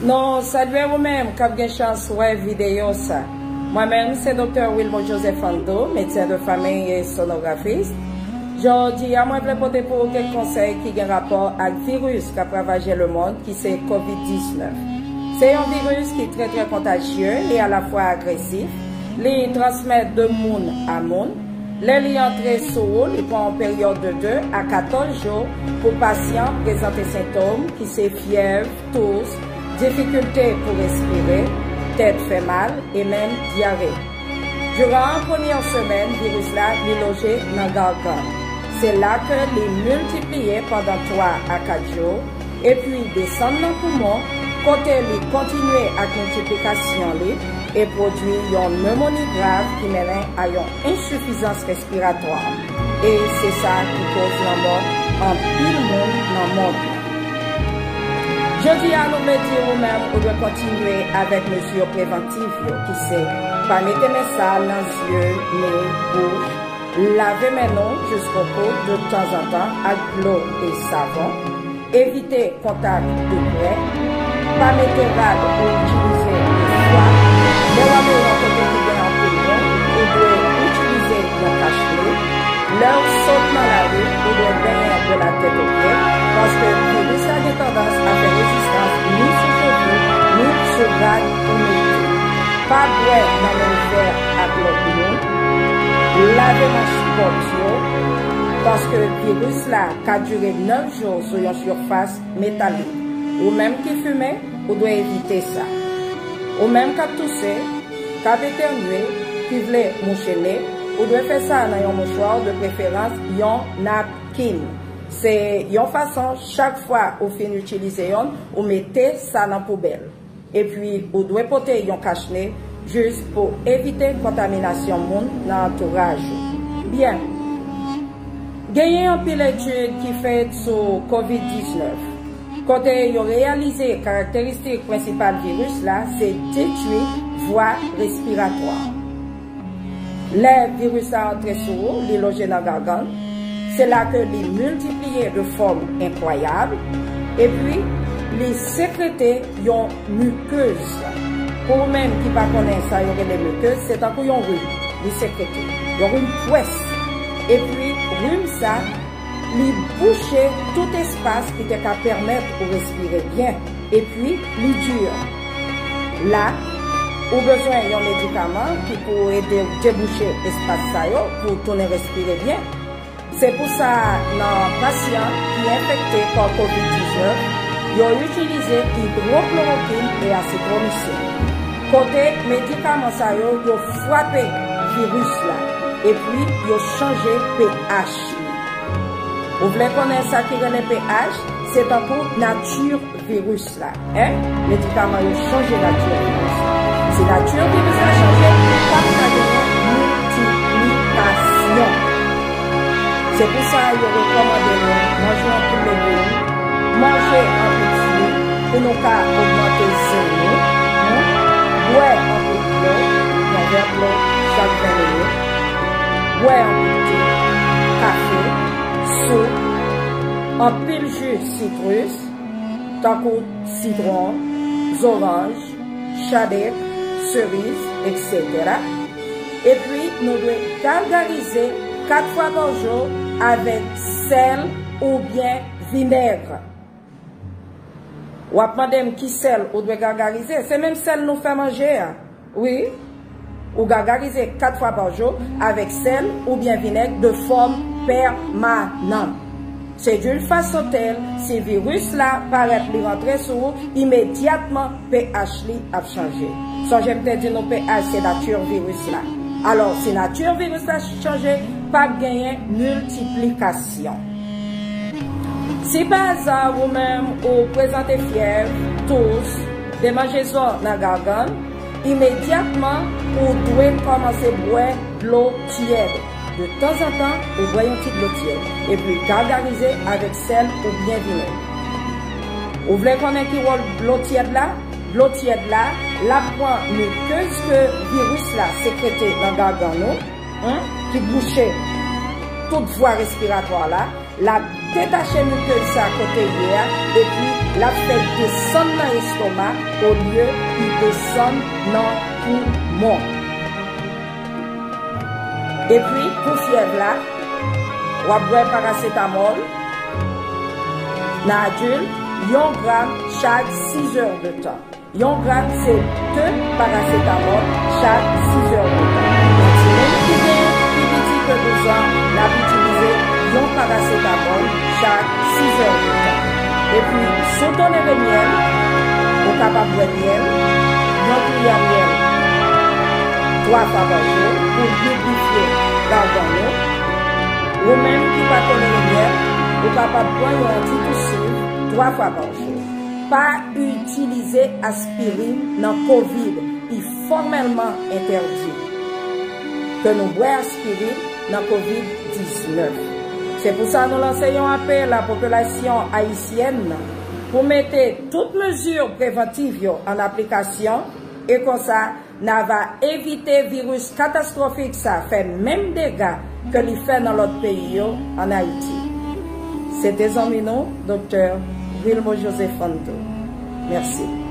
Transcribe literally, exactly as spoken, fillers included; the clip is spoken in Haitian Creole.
Nou salye ou menm k ap gen chans wè videyo sa. Mwen menm se Doktè Wilmo Joseph Ando, medsen de fanmi e sonografis. Jodi a mwen vle pote pou ou kèk konsèy ki gen rapò ak viris k ap ravaje lemonn ki se kovid diznèf. Se yon viris ki trè trè kontajye e alafwa agresif. Li transmèt de moun a moun. Lè li antre sou ou, li pran yon peryòd de de a katòz jou pou pasyan prezante sentòm ki se fyèv, tous, difikilte pou respire, tèt fè mal e menm dyare. Diran premyè semèn, viris la li loje nan gagann. Se la ke li miltipliye pandan twa a kat jou, epi desann nan poumon, kote li kontinye ak miltiplikasyon li e pwodui yon nemoni grav ki mennen a yon ensifizans respiratwa. E se sa ki koz lanmò anpil moun nan mond lan. Jodi a, nou vle di ou menm ou dwe kontinye avèk mezi prevantiv yo, ki se pa mete men sal nan zye, ne, bouch, lave men nou jiskokou de tanzantan ak dlo e savon, evite kontak de prè, pa mete rad ou itilize de fwa. Lè w ap yon kote ki gen anpil moun, ou dwe itilize yon kachne. Lè w sot nan lari, ou dwe benyen de la tèt o pye, paske viris la gen tandans a fè rezistans ni sou cheve, ni sou rad ou mete. Pa bwè nan menm vè ak lòt moun. Lave manch pòt yo, paske viris la ka dire nèf jou sou yon sifas metalik. Ou menm ki fimen, ou dwe evite sa. Ou menm k ap touse, k ap etènye, ki vle mouche ne, ou dwe fè sa nan yon mouchwa, de preferans yon napkin. Se yon fason, chak fwa ou fin itilize yonn, ou mete sa nan poubèl. Epi, ou dwe pote yon kachne jis pou evite kontaminasyon moun nan antouraj ou. Byen. Genyen anpil etid ki fèt sou kovid diznèf, kote yo reyalize karakteristik prensipal viris la se detwi vwa respiratwa. Lè viris la antre sou ou, li loje nan gagann, se la ke li miltipliye de fòm enkwayab, epi li sekrete yon mikez. Pou ou menm ki pa konnen sa yo rele mikez, se tankou yon rim, li sekrete. Yon rim pwès. Epi, rim sa, li bouche tout espas ki te ka pèmèt ou respire byen. Epi, li di, la, ou bezwen yon medikaman ki pou ede w debouche espas sa yo pou w tounen respire byen. Se pou sa, nan pasyan ki enfekte pa kovid diznèf, yo itilize idwoklorokin e asitromisin. Kote medikaman sa yo, yo frape viris la, epi yo chanje pH li. Ou vle konnen sa ki rele pH? Se tankou nati viris la, en? Medikaman yo chanje nati viris la. Si nati viris la chanje, ou p ap ka genyen miltiplikasyon. Se pou sa yo rekòmande nou manje anpil legim, manje anpil fwi pou nou ka ogmante zen nou, hmm? Bwè anpil dlo, yon vè dlo chak ven minit, bwè anpil te, kafe, soup, anpil ji sitris, tankou sitwon, zoranj, chadèk, seriz, etsetera. Epi, nou dwe gagarize kat fwa pa jou avèk sèl oubyen vinèg. W ap mande m ki sèl ou dwe gagarize? Se menm sèl nou fè manje a. Wi, ou gagarize kat fwa pa jou avèk sèl oubyen vinèg de fòm pèmanan. Se d'une façon telle, si viris la parèt li rantre sou ou, imedyatman pH li ap chanje. Sonje m te di nou pH se nati viris la. Alò, si nati viris la chanje, p ap genyen miltiplikasyon. Si pa aza ou menm ou prezante fyèv, tous, demanjezon nan gagann, imedyatman ou dwe kòmanse bwè dlo tyèd. De tanzantan, ou bwè yon ti dlo tyèd, epi gagarize avèk sèl oubyen vinèg. Ou vle konnen ki wòl dlo tyèd la? Dlo tyèd la, l ap pran mikez ke viris la sekrete nan gagann ou, hmm, ki bouche tout vwa respiratwa la, l ap detache mikez sa kote l ye a, epi l ap fè desann nan estomak olye li desann nan poumon. Epi, pou fyèv la, w ap bwè parasetamòl nan adilt, yon gram chak sis zè de tan. Yon gram se de parasetamòl chak sis zè de tan. Nan timoun ki gen pi piti ke douz an, n ap itilize yon parasetamòl chak sis zè de tan. Epi, si w tolere myèl, ou kapab bwè myèl, yon kiyè myèl, twa fwa pa jou pou librifye gagàn nou. Ou menm ki pa tolere myèl, ou kapab pran yon antitisiv twa fwa pa jou. Pa itilize aspirin nan kovid, li fòmèlman entèdi ke nou bwè aspirin nan kovid diznèf. Se pou sa nou lanse yon apèl a popilasyon ayisyèn nan pou mete tout mezi prevantiv yo an aplikasyon, e konsa n a va evite viris katastwofik sa fè menm dega ke li fè nan lòt peyi yo ann Ayiti. Se te zanmi nou, Doktè Wilmo Joseph Fanto. Mèsi.